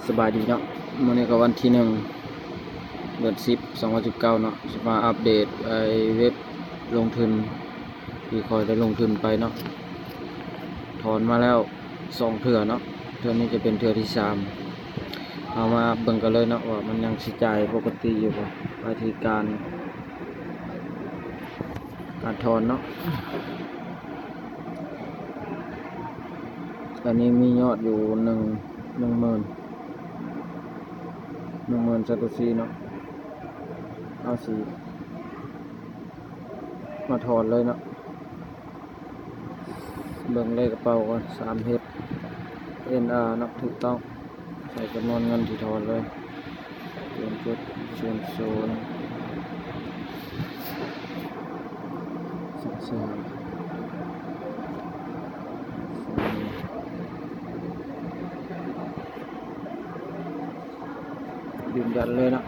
ສະບາຍດີເນາະ, ມື້ນີ້ກໍວັນທີໜຶ່ງ ເດືອນສິບ ສອງພັນສິບເກົ້າເນາະ, ຊິມາອັບເດດໄອ້ເວັບລົງທຶນທີ່ຂ້ອຍໄດ້ລົງທຶນໄປເນາະ, ຖອນມາແລ້ວສອງເທື່ອເນາະ, ເທື່ອນີ້ຈະເປັນເທື່ອທີສາມ. ເຮົາມາເບິ່ງກັນເລີຍເນາະ ວ່າມັນຍັງຊິຈ່າຍປົກກະຕິຢູ່ບໍ່, ວິທີການ ການຖອນເນາະ. ຕອນນີ້ມີຍອດຢູ່ໜຶ່ງ ໜຶ່ງໝື່ນ ໜຶ່ງໝື່ນຊາໂຕຊິເນາະ. ເຮົາຊິມາຖອນເລີຍເນາະ, ເບິ່ງເລກກະເປົາກ່ອນ. ສາມເອັດ ເອັນອາ ເນາະ, ຖືກຕ້ອງ. ໃສ່ຈຳນວນເງິນທີ່ຖອນເລີຍ ສູນຈຸດສູນສູນ ສອງ ສີ່ ຫ້າ ຢືນຢັນເລີຍເນາະ.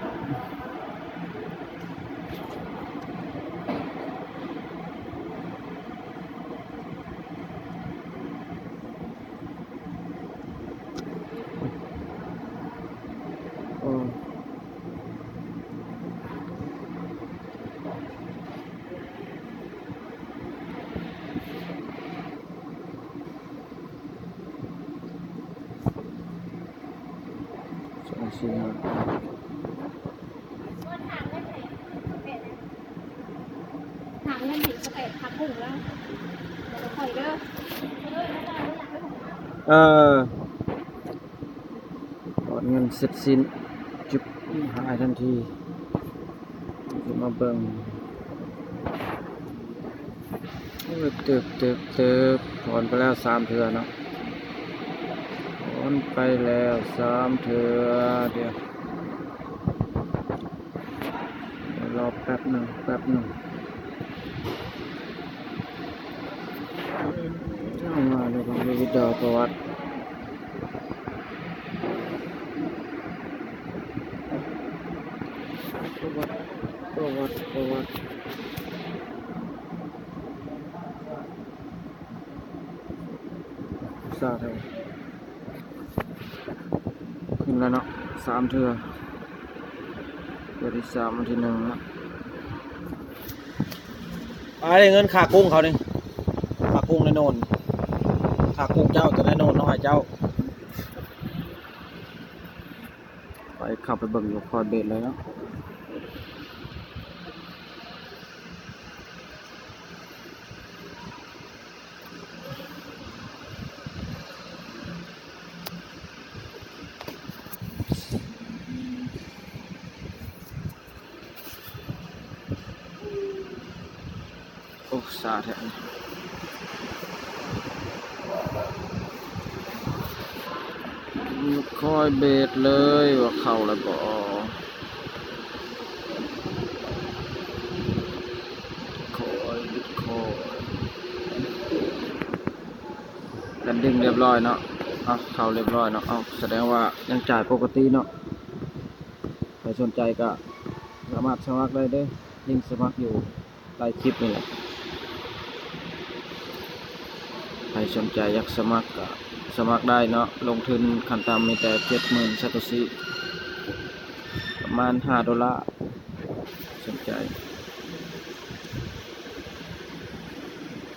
ສອງ ສີ່ ຫ້າ ຫາເງິນໃຫ້ສະເຕດ ຜັກບຸ້ງແລ້ວ ແລ້ວກໍຂ້ອຍເດີ. ເອີ ຖອນເງິນເສັດສິ້ນ ຈຸບ ຫາຍທັນທີ. ຊິມາເບິ່ງ ເຕີບ ເຕີບ ເຕີບ ຖອນໄປແລ້ວສາມເທື່ອເນາະ, ຖອນໄປແລ້ວສາມເທື່ອ. ດຽວ ລໍແປັບໜຶ່ງ ແປັບໜຶ່ງ. ເອົາມາເລີຍ ເບິ່ງວິດີໂອປະຫວັດ ປະຫວັດ ປະຫວັດ ປະຫວັດ. ສາທຸ. ຂຶ້ນແລ້ວເນາະ ສາມເທື່ອ, ເທື່ອທີສາມ ວັນທີໜຶ່ງເນາະ. ໄປເງິນຄ່າກຸ້ງເຂົານີ້ ຄ່າກຸ້ງນາໂນນ, ຄ່າກຸ້ງເຈົ້າ ແຕ່ນາໂນນເອົາໃຫ້ເຈົ້າ. ໄປ ເຂົ້າໄປເບິ່ງຢູ່ຄອຍເບດເລີຍເນາະ. ໂອ້ ຊ້າແທ້ ຄອຍເບດເລີຍວ່າເຂົ້າແລ້ວບໍ່. ຄອຍ ຄອຍ ແລນດິງລຽບລ້ອຍເນາະ. ເອົາ ເຂົ້າລຽບລ້ອຍເນາະ. ເອົາ ສະແດງວ່າຍັງຈ່າຍປົກກະຕິເນາະ. ໃຜສົນໃຈກໍສາມາດສະໝັກໄດ້ເດີ, ລິງສະໝັກຢູ່ໃຕ້ຄລິບນີ້ແຫຼະ. ໃຜສົນໃຈຢາກສະໝັກກໍສະໝັກໄດ້ເນາະ, ລົງທຶນຂັ້ນຕ່ຳມີແຕ່ເຈັດໝື່ນຊາໂຕຊິ ປະມານຫ້າໂດລາ. ສົນໃຈ